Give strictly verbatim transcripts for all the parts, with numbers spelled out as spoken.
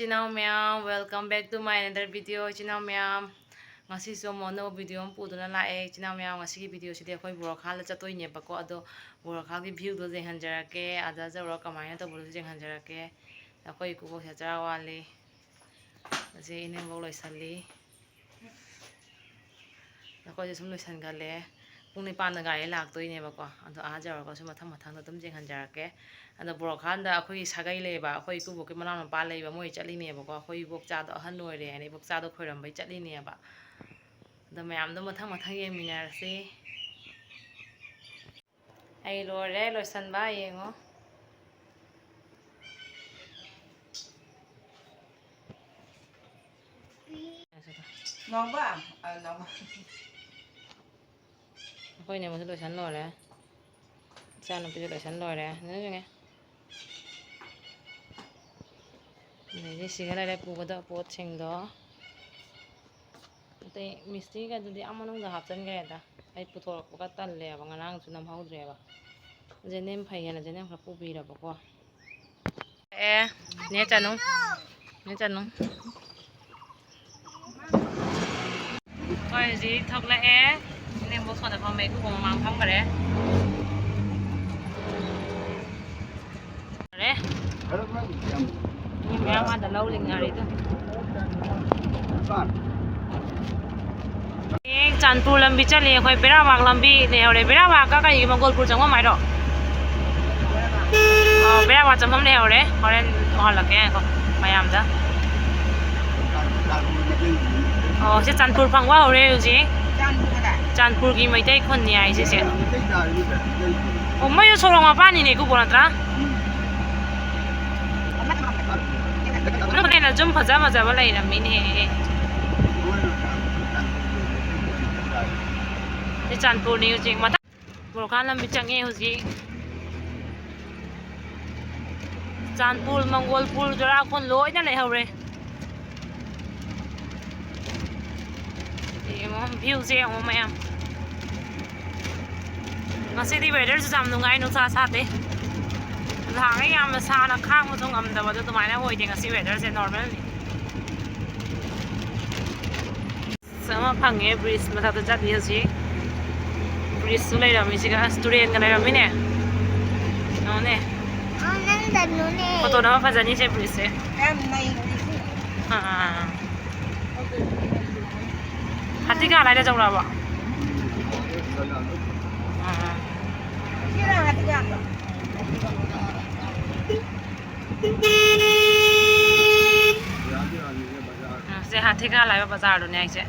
ꯏꯆꯤꯟ ꯏꯅꯥꯎ ꯃꯌꯥꯝ, welcome back to my another video꯫ ꯏꯆꯤꯟ ꯏꯅꯥꯎ ꯃꯌꯥꯝ, ꯉꯁꯤꯁꯨ ꯑꯃꯨꯛ ꯑꯅꯧꯕ video ꯑꯃ ꯄꯨꯗꯨꯅ ꯂꯥꯛꯑꯦ꯫ ꯏꯆꯤꯟ ꯏꯅꯥꯎ ꯃꯌꯥꯝ, ꯉꯁꯤꯒꯤ videoꯁꯤꯗꯤ ꯑꯩꯈꯣꯏ ꯕꯣꯔꯣꯈꯥꯜꯗ ꯆꯠꯇꯣꯏꯅꯦꯕꯀꯣ꯫ ꯑꯗꯣ ꯕꯣꯔꯣꯈꯥꯜꯒꯤ viewꯗꯣ ꯌꯦꯡꯍꯟꯖꯔꯛꯀꯦ, ꯑꯥꯗ ꯌꯧꯔꯒ ꯀꯃꯥꯏꯅ ꯇꯧꯕꯗꯨꯁꯨ ꯌꯦꯡꯍꯟꯖꯔꯛꯀꯦ꯫ ꯑꯩꯈꯣꯏ ꯏꯀꯨꯕꯣꯛꯁꯦ ꯆꯔꯥ ꯋꯥꯠꯂꯤ꯫ ꯑꯁꯤ ꯏꯅꯦꯝꯕꯣꯛ ꯂꯣꯏꯁꯜꯂꯤ꯫ ꯑꯩꯈꯣꯏꯁꯨ ꯁꯨꯝ ꯂꯣꯏꯁꯟꯒꯜꯂꯦ꯫ ꯄꯨꯡ ꯅꯤꯄꯥꯟꯗ ꯒꯥꯔꯤ ꯂꯥꯛꯇꯣꯏꯅꯦꯕꯀꯣ꯫ ꯑꯗꯣ ꯑꯥ ꯌꯧꯔꯒꯁꯨ ꯃꯊꯪ ꯃꯊꯪꯗ ꯑꯗꯨꯝ ꯌꯦꯡꯍꯟꯖꯔꯛꯀꯦ꯫ ꯑꯗꯣ ꯕꯣꯔꯣꯈꯥꯟꯗ ꯑꯩꯈꯣꯏꯒꯤ ꯁꯥꯒꯩ ꯂꯩꯌꯦꯕ, ꯑꯩꯈꯣꯏ ꯏꯀꯨꯕꯣꯛꯀꯤ ꯃꯅꯥꯎꯅꯨꯄꯥ ꯂꯩꯕ, ꯃꯣꯏ ꯆꯠꯂꯤꯅꯦꯕꯀꯣ꯫ ꯑꯩꯈꯣꯏ ꯏꯕꯣꯛꯆꯥꯗꯣ ꯑꯍꯟ ꯑꯣꯏꯔꯦ ꯍꯥꯏꯅ ꯏꯕꯣꯛꯆꯥꯗꯣ ꯈꯣꯏꯔꯝꯕꯩ ꯆꯠꯂꯤꯅꯦꯕ꯫ ꯑꯗꯣ ꯃꯌꯥꯝꯗꯣ ꯃꯊꯪ ꯃꯊꯪ ꯌꯦꯡꯃꯤꯟꯅꯔꯁꯤ꯫ ꯑꯩ ꯂꯣꯏꯔꯦ ꯂꯣꯏꯁꯟꯕ, ꯌꯦꯡꯉꯣ꯫ ꯅꯥꯎꯕ, ꯑ, ꯅꯥꯎꯕ꯫ ꯑꯩꯈꯣꯏ ꯅꯦꯝꯕꯣꯛꯁꯨ ꯂꯣꯏꯁꯟ ꯂꯣꯏꯔꯦ꯫ ꯏꯆꯥꯅꯨꯄꯤꯁꯨ ꯂꯣꯏꯁꯟ ꯂꯣꯏꯔꯦ꯫ ꯅꯤꯡꯁꯤꯡꯉꯦ꯫ ꯑꯗꯩꯗꯤ ꯁꯤꯒ ꯂꯩꯔꯦ ꯄꯨꯒꯗꯕ ꯄꯣꯠꯁꯤꯡꯗꯣ꯫ ꯑꯇꯩ ꯃꯤꯁꯇ꯭ꯔꯤꯒꯗꯨꯗꯤ ꯑꯥ ꯃꯅꯨꯡꯗ ꯍꯥꯞꯆꯤꯟꯈ꯭ꯔꯦꯗ꯫ ꯑꯩ ꯄꯨꯊꯣꯔꯛꯄꯒ ꯇꯜꯂꯦꯕ, ꯉꯔꯥꯡꯁꯨ ꯅꯝꯍꯧꯗ꯭ꯔꯦꯕ꯫ ꯖꯦꯅꯦꯝ ꯐꯩ ꯍꯥꯏꯅ ꯖꯦꯅꯦꯝ ꯈꯔ ꯄꯨꯕꯤꯔꯕꯀꯣ꯫ ꯑꯦ, ꯅꯦ ꯆꯅꯨ꯫ ꯅꯦ ꯆꯅꯨ꯫ ꯍꯣꯏ, ꯍꯧꯖꯤꯛ ꯊꯣꯛꯂꯛꯑꯦ꯫ ꯏꯅꯦꯝꯕꯣꯛ ꯁꯣꯝꯗ ꯐꯝꯃꯦ, ꯏꯀꯨꯕꯣꯛ ꯃꯃꯥꯡ ꯐꯝꯈ꯭ꯔꯦ꯫ ꯐꯔꯦ꯫ ꯃꯤ ꯃꯌꯥꯝ ꯑꯥꯗ ꯂꯧ ꯂꯤꯡꯅꯔꯤꯗꯣ꯫ ꯍꯌꯦꯡ ꯆꯥꯟꯄꯨꯔ ꯂꯝꯕꯤ ꯆꯠꯂꯤ ꯑꯩꯈꯣꯏ, ꯕꯦꯔꯥꯕꯥꯒ ꯂꯝꯕꯤ ꯂꯩꯍꯧꯔꯦ꯫ ꯕꯦꯔꯥꯕꯥꯒ ꯀꯔꯤꯒꯤ ꯃꯪꯒꯣꯜꯄꯨꯔ ꯆꯪꯐꯝ ꯍꯥꯏꯔꯣ? ꯑꯣ, ꯕꯦꯔꯥꯕꯥꯒ ꯆꯪꯐꯝ ꯂꯩꯍꯧꯔꯦ꯫ ꯍꯣꯔꯦꯟ ꯎꯍꯜꯂꯛꯀꯦ ꯉꯥꯏꯈꯣ ꯃꯌꯥꯝꯗ꯫ ꯑꯣ, ꯁꯤ ꯆꯥꯟꯄꯨꯔ ꯐꯪꯕ ꯍꯧꯔꯦ ꯍꯧꯖꯤꯛ꯫ ꯆꯥꯟꯄꯨꯔꯒꯤ ꯃꯩꯇꯩ ꯈꯨꯟꯅꯤ ꯍꯥꯏ ꯁꯤꯁꯦ꯫ ꯑꯣ, ꯃꯣꯏꯁꯨ ꯁꯣꯔꯣꯛ ꯃꯄꯥꯟꯅꯤꯅꯦ ꯏꯀꯨꯕꯣꯛ, ꯅꯠꯇ꯭ꯔꯥ? ꯅꯪ ꯍꯦꯟꯅ ꯌꯨꯝ ꯐꯖ ꯐꯖꯕ ꯂꯩꯔꯝꯃꯤꯅꯦꯍꯦ꯫ ꯁꯤ ꯆꯥꯟꯄꯨꯔꯅꯤ ꯍꯧꯖꯤꯛ꯫ ꯃꯊꯪ ꯕꯣꯔꯣꯈꯥꯟ ꯂꯝꯕꯤ ꯆꯪꯉꯦ ꯍꯧꯖꯤꯛ꯫ ꯆꯥꯟꯄꯨꯔ, ꯃꯪꯒꯣꯜꯄꯨꯔ, ꯖꯣꯔꯥꯈꯣꯟ ꯂꯣꯏꯅ ꯂꯩꯍꯧꯔꯦ꯫ ꯌꯦꯡꯉꯣ, viewꯁꯦ ꯌꯦꯡꯉꯣ ꯃꯌꯥꯝ꯫ ꯉꯁꯤꯗꯤ weatherꯁꯨ ꯌꯥꯝ ꯅꯨꯡꯉꯥꯏ, ꯅꯨꯡꯁꯥ ꯁꯥꯗꯦ꯫ ꯁꯥꯒ ꯌꯥꯝꯅ ꯁꯥꯅ ꯈꯥꯡꯕꯁꯨ ꯉꯝꯗꯕꯗꯣ ꯑꯗꯨꯃꯥꯏꯅ ꯑꯣꯏꯗꯦ ꯉꯁꯤ weatherꯁꯦ, normalꯅꯤ꯫ ꯑꯃ ꯐꯪꯉꯦ, bridge ꯃꯊꯛꯇ ꯆꯠꯂꯤ ꯍꯧꯖꯤꯛ꯫ Bridgeꯁꯨ ꯂꯩꯔꯝꯃꯤꯁꯤꯒ, ꯑꯁ, ꯇꯨꯔꯦꯟꯒ ꯂꯩꯔꯝꯃꯤꯅꯦ꯫ ꯌꯦꯡꯉꯨꯅꯦ꯫ ꯑꯣ, ꯅꯪꯗꯅꯨꯅꯦ꯫ Photo ꯅꯝꯕ ꯐꯖꯅꯤꯁꯦ, bridgeꯁꯦ꯫ ꯌꯥꯝ ꯅꯩ bridgeꯁꯦ꯫ ꯑꯥ꯫ ꯍꯥꯊꯤꯒꯥꯟ ꯍꯥꯏꯗ ꯆꯧꯔꯛꯑꯕꯣ? ꯑꯥ꯫ ꯁꯤꯔꯥ ꯍꯥꯊꯤꯒꯥꯟꯗꯣ? ꯁꯦ ꯍꯥꯊꯤꯒꯥꯟ ꯍꯥꯏꯕ ꯕꯖꯥꯔꯗꯨꯅꯦ ꯍꯥꯏꯁꯦ꯫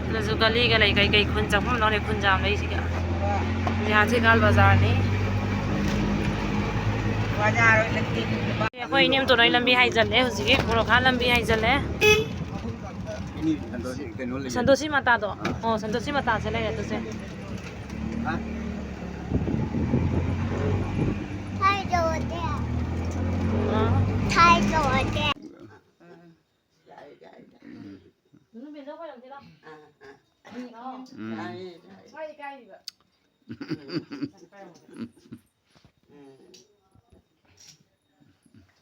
ꯑꯗꯨꯁꯨ ꯒꯂꯤꯒ ꯂꯩ, ꯀꯩ ꯀꯩ ꯈꯨꯟ ꯆꯪꯐꯝ ꯂꯣꯏꯔꯦ, ꯈꯨꯟꯖꯥꯝ ꯂꯩꯁꯤꯒ꯫ ꯁꯤ ꯍꯥꯊꯤꯒꯥꯟ ꯕꯖꯥꯔꯅꯤ꯫ ꯑꯩꯈꯣꯏ ꯏꯅꯦꯝꯇꯣꯟ ꯍꯣꯏ ꯂꯝꯕꯤ ꯍꯥꯏꯖꯜꯂꯦ, ꯍꯧꯖꯤꯛꯀꯤ ꯒꯣꯔꯣꯈꯥ ꯂꯝꯕꯤ ꯍꯥꯏꯖꯜꯂꯦ꯫ ꯁꯟꯇꯣꯁꯤ ꯃꯇꯥꯗꯣ? ꯑꯣ, ꯁꯟꯇꯣꯁꯤ ꯃꯇꯥꯁꯦ ꯂꯩꯔꯦ ꯑꯗꯨꯁꯦ꯫ ꯊꯥꯏ ꯇꯧꯔꯗꯦ꯫ ꯑꯥ꯫ ꯊꯥꯏ ꯇꯧꯔꯗꯦ꯫ ꯎꯝ꯫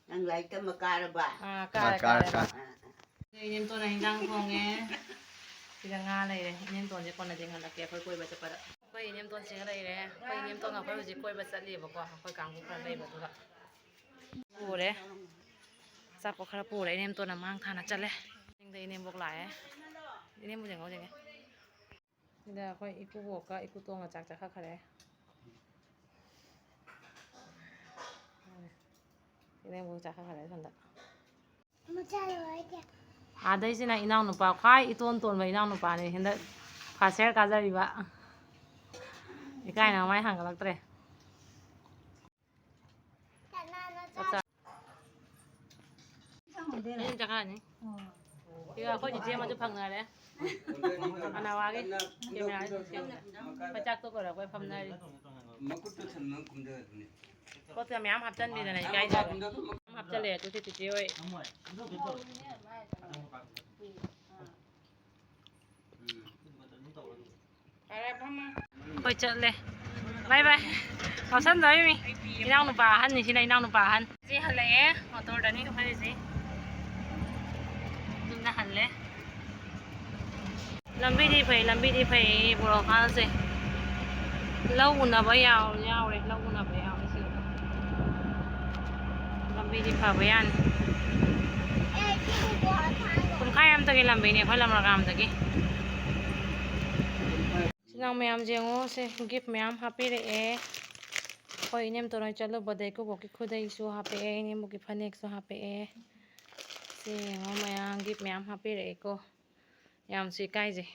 ꯅꯪ ꯂꯥꯏꯔꯤꯛ ꯇꯝꯕ ꯀꯥꯔꯕ? ꯑꯥ, ꯀꯥꯔꯦ, ꯑꯥ, ꯀꯥꯔꯦ, ꯀꯥꯔꯦ, ꯀꯥꯔꯦ꯫ ꯑꯥ, ꯑꯥ꯫ ꯏꯅꯦꯝꯇꯣꯟꯅ ꯍꯤꯟꯖꯥꯡ ꯊꯣꯡꯉꯦ꯫ ꯁꯤꯗ ꯉꯥ ꯂꯩꯔꯦ꯫ ꯏꯅꯦꯝꯇꯣꯟꯁꯦ ꯀꯣꯟꯅ ꯌꯦꯡꯍꯜꯂꯛꯀꯦ ꯑꯩꯈꯣꯏ ꯀꯣꯏꯕ ꯆꯠꯄꯗ꯫ ꯑꯩꯈꯣꯏ ꯏꯅꯦꯝꯇꯣꯟꯁꯤꯒ ꯂꯩꯔꯦ꯫ ꯑꯩꯈꯣꯏ ꯏꯅꯦꯝꯇꯣꯟꯒ ꯑꯩꯈꯣꯏ ꯍꯧꯖꯤꯛ ꯀꯣꯏꯕ ꯆꯠꯂꯤꯕꯀꯣ꯫ ꯑꯩꯈꯣꯏ ꯀꯥꯡꯕꯨ ꯈꯔ ꯂꯩꯕꯗꯨꯒ꯫ ꯄꯨꯔꯦ꯫ ꯑꯆꯥꯄꯣꯠ ꯈꯔ ꯄꯨꯔꯦ꯫ ꯏꯅꯦꯝꯇꯣꯟꯅ ꯃꯥꯡ ꯊꯥꯅ ꯆꯠꯂꯦ꯫ ꯏꯅꯦꯝꯕꯣꯛ ꯂꯥꯛꯑꯦ꯫ ꯏꯅꯦꯝꯕꯣꯛ ꯌꯦꯡꯉꯣ, ꯌꯦꯡꯉꯦ꯫ ꯁꯤꯗ ꯑꯩꯈꯣꯏ ꯏꯀꯨꯕꯣꯛꯀ ꯏꯀꯨꯇꯣꯟꯒ ꯆꯥꯛ ꯆꯥꯈꯠꯈ꯭ꯔꯦ꯫ ꯏꯅꯦꯝꯕꯣꯛ ꯆꯥꯈꯠꯈ꯭ꯔꯦ ꯁꯣꯝꯗ꯫ ꯑꯥꯗꯩꯁꯤꯅ ꯏꯅꯥꯎꯅꯨꯄꯥ, ꯈ꯭ꯋꯥꯏ ꯏꯇꯣꯟ ꯇꯣꯟꯕ ꯏꯅꯥꯎꯅꯨꯄꯥꯅꯤ ꯍꯟꯗꯛ first year ꯀꯥꯖꯔꯤꯕ꯫ ꯏꯀꯥꯏꯅ ꯃꯃꯥꯏ ꯍꯥꯡꯒꯠꯂꯛꯇ꯭ꯔꯦ꯫ ꯆꯥꯛ ꯆꯥ-, ꯑꯩꯅ ꯆꯥꯛ ꯆꯥꯔꯅꯤ꯫ ꯁꯤꯒ ꯑꯩꯈꯣꯏ ꯆꯤꯆꯦ ꯑꯃꯁꯨ ꯐꯪꯅꯔꯦ꯫ ꯑꯅꯥꯋꯥꯒꯤ camera ꯁꯦꯝꯗ꯫ ꯑꯩꯈꯣꯏ ꯆꯥꯛ ꯇꯣꯛ ꯂꯣꯏꯔꯒ ꯑꯩꯈꯣꯏ ꯐꯝꯅꯔꯤ꯫ ꯄꯣꯠꯀ ꯃꯌꯥꯝ ꯍꯥꯞꯆꯤꯟꯕꯤꯗꯅ ꯏꯀꯥꯏꯖꯔꯦ꯫ ꯃꯌꯥꯝ ꯍꯥꯞꯆꯤꯜꯂꯦ ꯑꯗꯨꯗꯤ ꯆꯤꯆꯦ ꯍꯣꯏ꯫ ꯍꯣꯏ, ꯆꯠꯂꯦ꯫ Bye bye꯫ ꯉꯥꯎꯁꯟꯅꯔꯤꯃꯤ꯫ ꯏꯅꯥꯎꯅꯨꯄꯥ ꯑꯍꯟꯅꯤ, ꯁꯤꯅ ꯏꯅꯥꯎꯅꯨꯄꯥ ꯑꯍꯟ꯫ ꯁꯤ ꯍꯜꯂꯛꯑꯦ, ꯃꯣꯇꯣꯔꯗꯅꯤ ꯐꯔꯤꯁꯦ꯫ ꯑꯗꯨꯝꯅ ꯍꯜꯂꯦ꯫ ꯂꯝꯕꯤꯗꯤ ꯐꯩ, ꯂꯝꯕꯤꯗꯤ ꯐꯩ, ꯕꯣꯔꯣꯈꯥꯁꯦ꯫ ꯂꯧ ꯎꯅꯕ ꯌꯥꯎ-, ꯌꯥꯎꯔꯦ, ꯂꯧ ꯎꯅꯕ ꯌꯥꯎꯔꯦ ꯁꯤꯗ꯫ ꯂꯝꯕꯤꯗꯤ ꯐꯕ ꯌꯥꯅꯤ꯫ ꯄꯨꯡꯈꯥꯏ ꯑꯃꯇꯒꯤ ꯂꯝꯕꯤꯅꯦ ꯑꯩꯈꯣꯏ ꯂꯝꯔꯒꯥꯝꯗꯒꯤ꯫ ꯏꯆꯤꯟ ꯏꯅꯥꯎ ꯃꯌꯥꯝꯁꯦ ꯌꯦꯡꯉꯣ, ꯁꯦ ꯒꯤꯐ ꯃꯌꯥꯝ ꯍꯥꯞꯄꯤꯔꯛꯑꯦ꯫ ꯑꯩꯈꯣꯏ ꯏꯅꯦꯝꯇꯣꯟ ꯍꯣꯏ ꯆꯠꯂꯨꯕꯗ ꯏꯀꯨꯕꯣꯛꯀꯤ ꯈꯨꯗꯩꯁꯨ ꯍꯥꯞꯄꯛꯑꯦ, ꯏꯅꯦꯝꯕꯣꯛꯀꯤ ꯐꯅꯦꯛꯁꯨ ꯍꯥꯞꯄꯛꯑꯦ꯫ ꯁꯤ ꯌꯦꯡꯉꯣ ꯃꯌꯥꯝ ꯒꯤꯐ ꯃꯌꯥꯝ ꯍꯥꯞꯄꯤꯔꯛꯑꯦꯀꯣ꯫ ꯌꯥꯝꯁꯨ ꯏꯀꯥꯏꯖꯩ꯫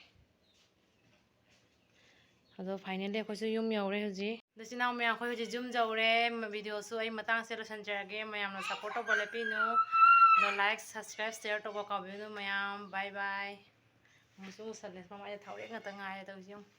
ꯑꯗꯣ finally ꯑꯩꯈꯣꯏꯁꯨ ꯌꯨꯝ ꯌꯧꯔꯦ ꯍꯧꯖꯤꯛ꯫ ꯑꯗꯣ ꯏꯆꯤꯟ ꯏꯅꯥꯎ ꯃꯌꯥꯝ ꯑꯩꯈꯣꯏ ꯍꯧꯖꯤꯛ ꯌꯨꯝ ꯌꯧꯔꯦ꯫ ꯃ-, video ꯁꯨ ꯑꯩ ꯃꯇꯥꯡꯁꯦ ꯂꯣꯏꯁꯤꯟꯖꯔꯒꯦ꯫ ꯃꯌꯥꯝꯅ support ꯇꯧꯕ ꯂꯦꯞꯄꯤꯅꯨ꯫ ꯑꯗꯣ like, subscribe, share ꯇꯧꯕ ꯀꯥꯎꯕꯤꯒꯅꯨ ꯃꯌꯥꯝ꯫ Bye bye꯫ ꯑꯃꯨꯛꯁꯨ ꯃꯨꯁꯜꯂꯦ꯫ ꯃꯃꯥꯏꯗ ꯊꯥꯎꯔꯦꯛ ꯉꯥꯛꯇ ꯉꯥꯏꯔꯦ ꯇꯧꯔꯤꯁꯦ ꯌꯦꯡꯉꯨ꯫